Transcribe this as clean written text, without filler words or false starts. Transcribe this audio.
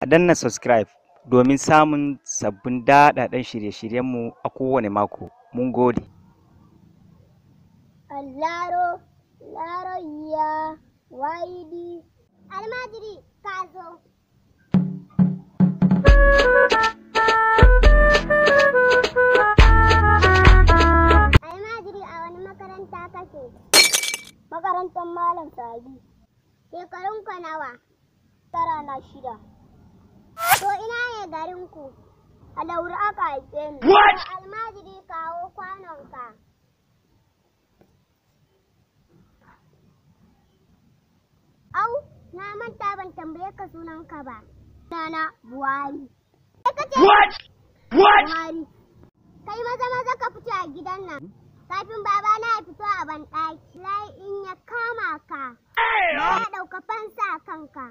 A danna subscribe domin samun sabbin daɗaɗɗen shirye-shiryenmu a kowane mako. Mun gode. Laro, Laroyya, YD. Almajiri, ka zo. Almajiri, a wani makaranta kake? Makarantar Malam Sabi. Shekarunka nawa? 9 na 6. To, ina ne garinku? A Dauri aka haife ni. What? To, almajiri, kawo kwanonka. Au, na manta ban tambaye ka sunanka ba. Sunana Buhari. Kai ka ce What? What? Buhari. Kai, maza maza ka fito a gidan nan. Kafin babana ya fito a banɗaki. Lai in ya kama ka. Ya ɗauka fansa a kanka.